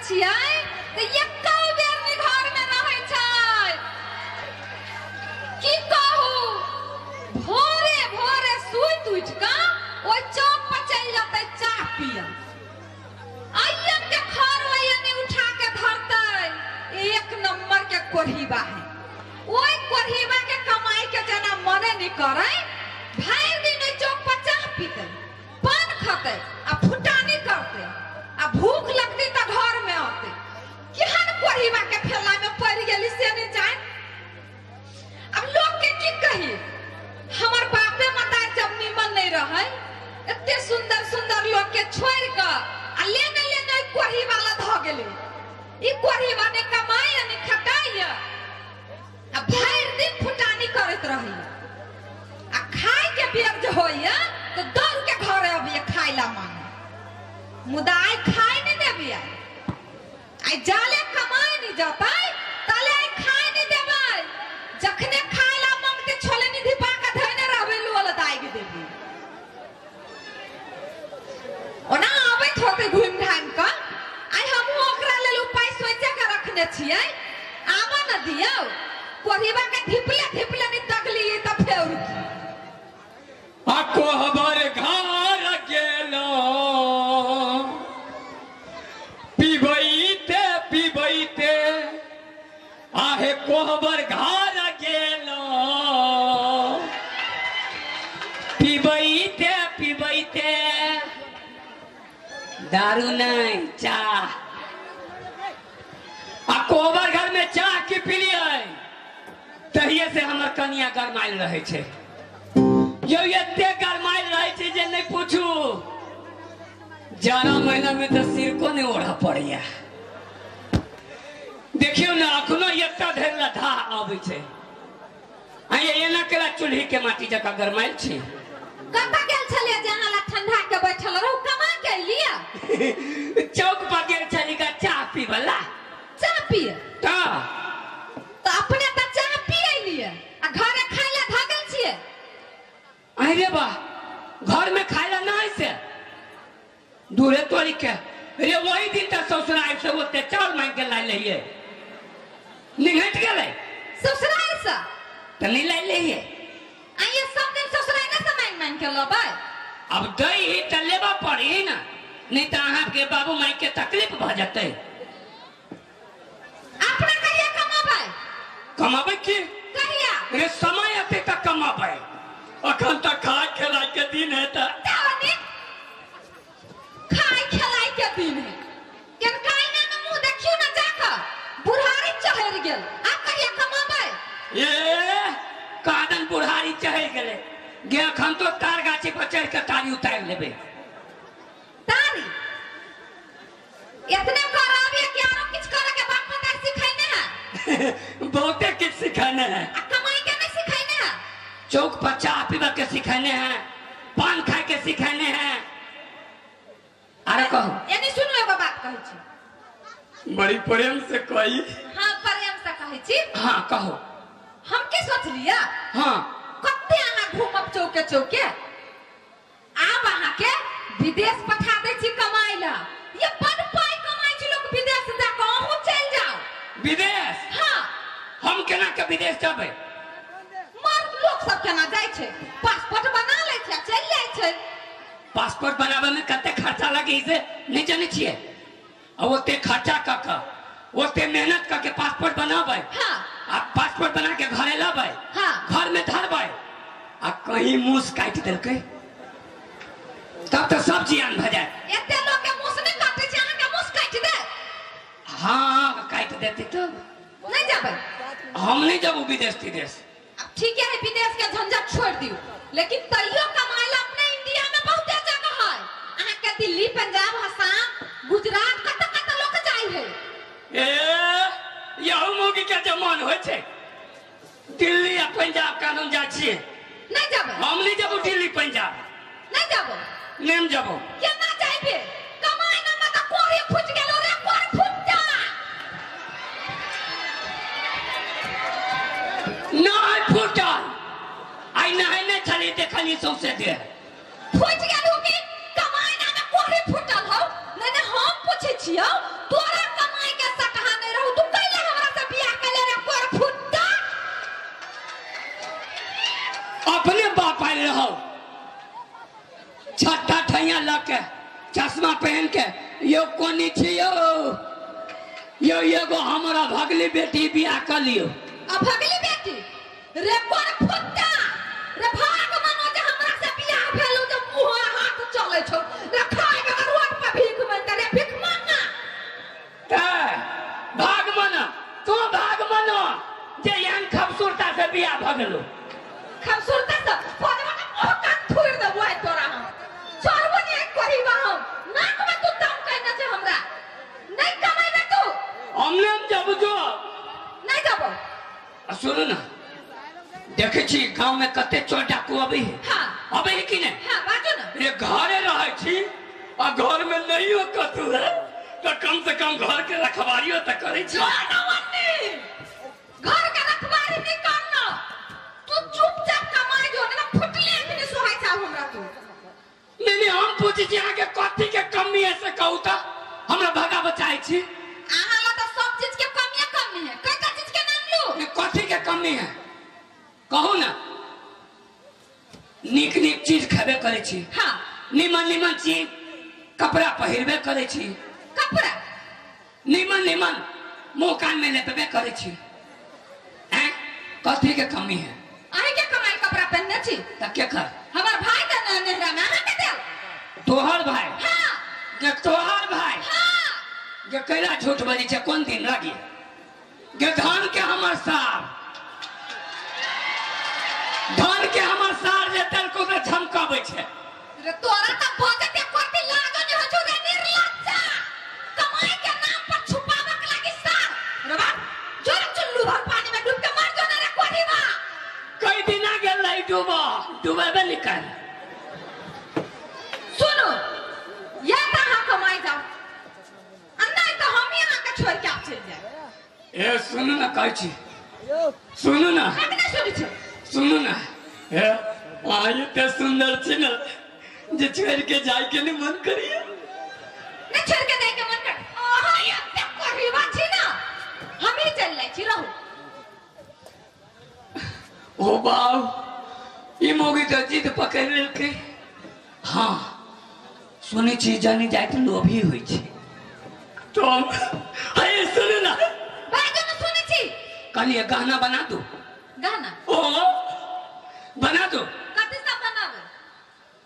छियै त एको बेर नि घर में रहै छै। की कहू, भोरे भोरे सुति उठि क ओइ चौक पर चलि जेतै चाह पिय। अइयन के खर ओइयन उठा के धरतै। एक नंबर के कोढ़ीबा है। ओइ कोढ़ीबा के कमाई के जेना मने नहीं करै, भरि दिन ओइ चौक पर चाह पीतै, पान खतै आ फुटानी करतै आ भूख लगतै त घर में औतै। केहन कोढ़ीबा के फेला में पड़ि गेली से नहीं जान। अब लोग के की कही, हमर बापे मतार जब नीमन नहीं रहै, एते सुंदर सुंदर लोग के छोड़ क आ लेने लेने कोढ़ी वाला ध गेलै। ई कोढ़ीबा ने कमाई ने खटाई आ भरि दिन फुटानी करैत रहै आ खाय के बेर जे होइया तो दौड़ के घरे अबियै खाय ला मांगे। मुदा आइ खाय नहीं देबियै, आइ जाले कमाय नहीं जतै ताले आइ खाय नहीं देबै। जखने खाय ला मांगते छोले नि धिपा के धइने रहबै लोल दागि देबै। ओना आबैत होतै घुमि घामि क। आइ हमहूँ ओकरा लेल उपाय सोचि के रखने छियै। आबऽ न दियौ, कोढ़ीबा के धिपले धिपले नि तकली त फेर की। आ कोहबर घर गेलो पिबैते पिबैते, आहे कोहबर घर गेलो पिबैते पिबैते, दारू नहीं चाह। आ कोहबर घर में चाह की पिलियै तहिए से हमर कनिया गरमायल रहै छै। यौ एते गरमायल रहै छै जे नहीं पूछू। जाड़ा महीना में तो सिर को नहीं ओढ़ा पड़ैया। देखियौ ने अखनो एतऽ धरि लधा आबै छै। आ एना केला चूल्ही के माटी जकाँ गरमायल छी। कतऽ गेल छलियै जे अहाँ ला ठंडा के बैठल रहू? कमा के अयलियै? चौक पर गेल छली गा चाह पीबला। चाह पिय तऽ अपने तऽ चाह पी अयलियै आ घरे खाय ला धऽ गेल छियै। अरे बा, घर में खाय ला नहीं से दूरे तोरी के। रे वही दिन तक ससुराल से ओते चावल मांग के लाइ लहिए, निघट गेलै ससुराल से तऽ नहीं लाइ लहिए। आ ये सब दिन ससुराल से मांग मांग के लबै? अब दै ही तऽ लेबऽ पड़ी ना, नहीं तऽ अहाँके बाबू माई के तकलीफ भऽ जेतै। अपना कहिया कमाबै? कमाबै की कहिया? रे समय अतै तऽ कमाबै, अखन तऽ खाय खेलाय के दिन है तऽ खाय खेलाय के दिन है। केनका आइना में मुँह देखियौ ना जाकऽ, बुढ़ारी चढ़ि गेल। आब कहिया कमाबै? ए कादन बुढ़ारी चढ़ि गेलै गे, अखन तो तार गाछी पर चढ़ि के तारी उतारि लेबै। तारी एतने करबियै कि आरो किछु करे के बाप मतार सिखैने है? बहुते किछु सिखैने है। आ कमाई के नहीं सिखैने है? चौक पर चाह पीबऽ के सिखैने है, पान खाय के सिखैने है। अरे कहू यानी सुनू एगो बात कहै छी। बड़ी प्रेम से कही। हाँ प्रेम से कहै छी। हाँ कहो। हम की सोचलियै? हाँ कते अहाँ घूमब चौके चौके, आब अहाँ के विदेश पठा दै छी कमाइ ला। ये बड़ पाइ कमाइ छै लोक विदेश जा कऽ, अहूँ चलि जाउ विदेश। हाँ हम केना के विदेश जेबै? मर्द लोक सब केना जाइ छै, पासपोर्ट बना लै छै आ चलि जाइ छै। पासपोर्ट बनाबै में कते खर्चा लगे से नहीं जानै छियै। आ ओते खर्चा कऽ कऽ ओते मेहनत कऽ के पासपोर्ट बनाबै। हाँ आ पासपोर्ट बना के घरे लबै। हाँ घर में धरबै आ कहीं मूस काटि देलकै तब तो सब जियान भऽ जायत। एते लोक के मूस नहीं काटै छै, अहाँ के मूस काटि देत? हाँ काटि देतै तब नहीं जेबै? हम नहीं जब विदेश तिदेश। अब ठीक है विदेश के झंझट छोड़ दियौ, लेकिन तैयो कमाइ ला अपने इंडिया में बहुते जगह है। अहाँ के दिल्ली, पंजाब, असम, गुजरात कतऽ कतऽ लोक जाइ है। ए यहू मौगी के जमान होइ छै। दिल्ली आ पंजाब कानून जाइ छियै? नहीं जेबै? हम नहीं जब दिल्ली पंजाब। नहीं जेबै? नहीं जब। केना जाइबे? कमाइ ना में तऽ कोरे फुटि गेलो रे, कोर फुट जा। नहीं फुटल, आइ नहेने छली देखली सौंसे देह फुटि गेलो की? कमाइ ना में कोरे फुटल हौ। नहीं नहीं हम पूछै छियौ, तोरा चश्मा पहन के यो कोनी छी यो यो एगो हमरा भगली बेटी बियाह कर लियो। आ भगली बेटी रे कोन फुट्टा रे भाग मनो जे हमरा से बियाह भेलो जे मुंह हाथ चलै छौ रे खाय बगैर रोड पर भीख मांगता रे भीख मांगना। ते भाग मनो तू भाग मनो जे एहन खूबसूरता से बियाह भ गेलो। खूबसूरता से पदवा के मुंह कान थोड़ देबो आइ तोरा हम चलबो नै कहिबा हम नाक में तू दम कहने छे हमरा नहीं कमाइबे तू हमने जब जो नहीं जब। सुनू ना देखे छी गांव में कते चोर डाकू अबै है। हां अबै है कि नहीं? हां बाजू ना। ये घरे रहै छी आ घर में नहीं हो कतू है तो कम से कम घर के रखवारियो त करै छी। घर के रखवारी नहीं करना तू चुपचाप कमाई जो ना फुटले नहीं सोहाय छा हमरा तू। नहीं नहीं हम पूछै छी अहाँ के कथी के कमी है से कहू त हमरा भगा बचाई छी। अहाँ ला त सब चीज के कमी कमी है कई चीज के नाम लो। नहीं कथी के कमी है कहू ना? नीक नीक चीज खेबे करै छी। हाँ नीमन नीमन चीज कपड़ा पहिरबे करै छी। कपड़ा नीमन नीमन मुंह कान में लेपबे करै छी। हैं कथी के कमी है? अहीं के कमाई कपड़ा पहनने छी त के कर? हमर भाई त नेहरा में अहाँ के देल। तोहर भाई? हाँ जे तोहर भाई? हाँ जे कैला झूठ बजै छै कोन दिन लागी गे धान के हमर सार धान के हमर सार जे तलको के झमकाबै छै रे तोरा त बजते करती लागो नै हो छौ रे निर्लज्जा कमाई के नाम पर छुपावे के लागी सार रे बाप जोर चुल्लू भर पानी में डूब के मर जो ना रे कोठीबा। कई दिन आ गेल रही डूबा डूबेबे निकल। सुनो या त अहाँ कमाई जाओ आ नहीं त हम ही अहाँ के छोड़ के चलि जाए। ए सुनू ना कहै छी सुनू ना हम नहीं सुनै छी। सुनू ना हे अहाँ एते सुंदर छी ना जे छोड़ के जाय के नहीं मन करिए। नहीं छोड़ के जाय के मन कर अहाँ एते कोठीबा छी ना हम ही चलि जाइ छी रहू। ओ बाप ई मौगी तऽ जिद पकड़ि लेलकै। हाँ सुनै छी जानी जाय तऽ लोभी होइ छै तो हम हे सुनू ना बाजू ना सुनै छी कहलिए गहना बना दू। गहना? ओ बना दो। कथी सब बनाबे?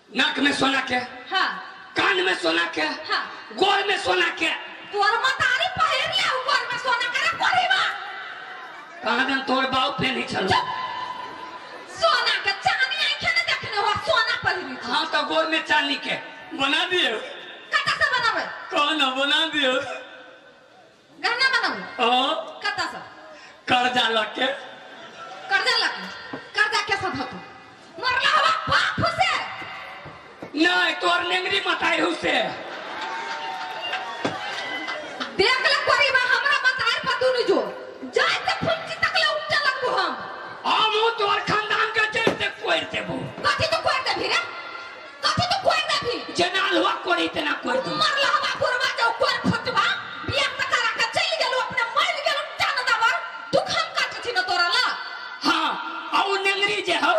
नाक में सोना के। हाँ कान में सोना के। हाँ गोर में सोना के। तोर मतारी पहिर ले गोर में सोना के रे कोरीबा। कहाँ दन तोर बाप पे नहीं चलो सोना के चांदी आंखें ने देखने हो सोना पहिरी। हाँ तो गोर में चांदी के बना दियो। कता से बनाबे? कौन बना दियो? गहना बनाबे? हां कता से? कर्जा लके। कर्जा लके? कर्जा कैसे धतो मरला हवा बाप से नहीं तोर नेंगरी मताई हु से देख ले कोरीबा हमरा मतार पर दुनु जो जाय ते फुंची तक ले उपटा लगबो हम। हमहु तोर खानदान के जड़ से कोइर देबो। कथी तू कोइर देबी रे? कथी तू कोइर देबी? जेना लुआ कोरी तेना कोइर दू। मरला हवा पुरवा जाओ कोइर फुटबा बियाह त करा के चलि गेलो अपने मर गेलो टान दबा दुख हम काटे छी न तोरा ला। हां आ उ नेंगरी जे हौ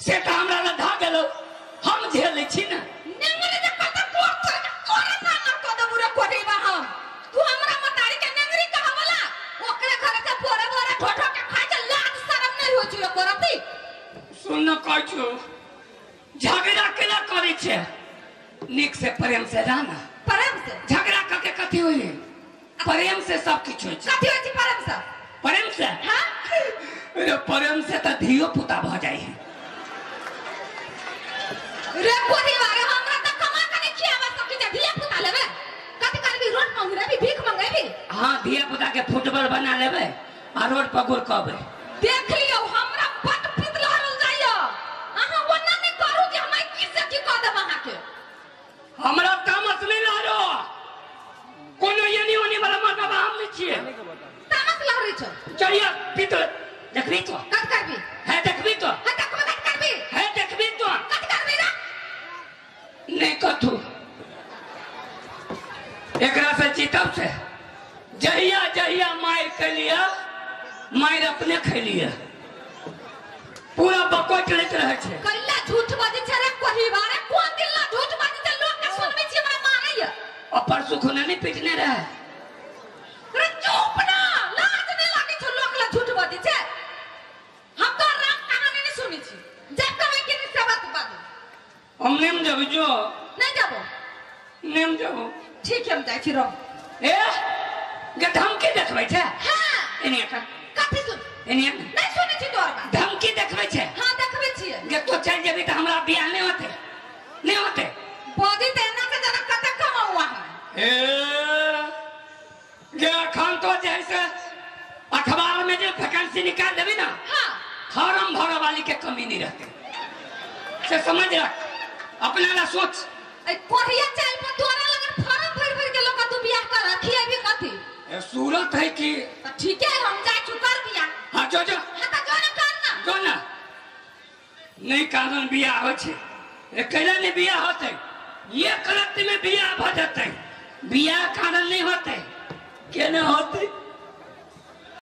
से त हमरा ला धा गेलो हम झेलै छी ना। नेंगरी जे कत कोर तोर तोरा ना ना क देबू रे कोरीबा हम तू हमरा मतारी के नेंगरी कहवला ओकरे घर से बोरे बोरे ठोठो के खाइ छै लाज शरम नहीं होइ छै करती। सुन न कहै छु झगड़ा केना करै छै नीक से प्रेम से रहना। प्रेम से झगड़ा करके कथी होइ है? प्रेम से सब किछु होइ छै। कथी होइ छै प्रेम से? प्रेम से? हां रे प्रेम से त धियो पुता भ जाइ है रे कोरीबा रे हमरा त कमा के नहीं खियाबा सकी छै धिया पुता लेबे कथी करबी रोड मंगरेबी भीख मंगेबी। हां धिया पुता के फुटबॉल बना लेबे आ रोड पर गुरकबे। देख लियो हमरा बट पित लहरल जाइयो अहाँ ओना नहीं करू जे हम की से की क देब अहाँ के। हमरा तामस नहीं लहरो कोनो एनी ओनी वाला मर्दबा हम नहीं छियै। तामस लहरै छौ चलिया पित देखबी तो कत करबी? है देखबी तो? है देखबी कत करबी? है देखबी तो कत करबी रे? नहीं कथू एकरा से जीतब से जहिया जहिया मार के मार अपने खैलिए पूरा बकोट लेत रहे छे। कल्ला झूठ बजै छे रे कोही बारे कोन दिन ला झूठ बजै छे लोग के सुनबै छी। नहीं है। और परसों खुना नहीं पीटने रहे। रे चुप ना, लाज नहीं लागे छो लोक ला झूठ बजै छै। हम तो राम कहानी नहीं सुनी छी। जब कहे कि नहीं से बात बाजू। हम नेम जब जो नहीं जाबो। नेम जाबो। ठीक है हम जाइ छी रह। ए गे धमकी देखबै छै? हां। एने का कथी सुन? एने नहीं सुनै छी तोहर बात। धमकी देखबै छै? हां देखबै छियै। गे तो चल जेबी त हमरा बियाह नहीं होते। नहीं होते। बजी त एना के जना कते कमाउआ है। ए गे अखन तो जैसे अखबार में जो वैकेंसी निकाल देबी ना, हां, फार्म भरे वाली के कमी नहीं रहते। से समझ रख, अपना ला सोच। ए कोरिया चाल पर तोरा लगन फार्म भर भर के लोग तू बियाह कर रखी कथी? ए सूरत है कि ठीक है हम जा चुकर बियाह। हां जो जो। हां त जो ना कर ना। जो ना। नहीं कारण बियाह हो छे। ए कैला नहीं बियाह होते। ये करत में बियाह भ जते। बियाह कारण नहीं होते। केने होते?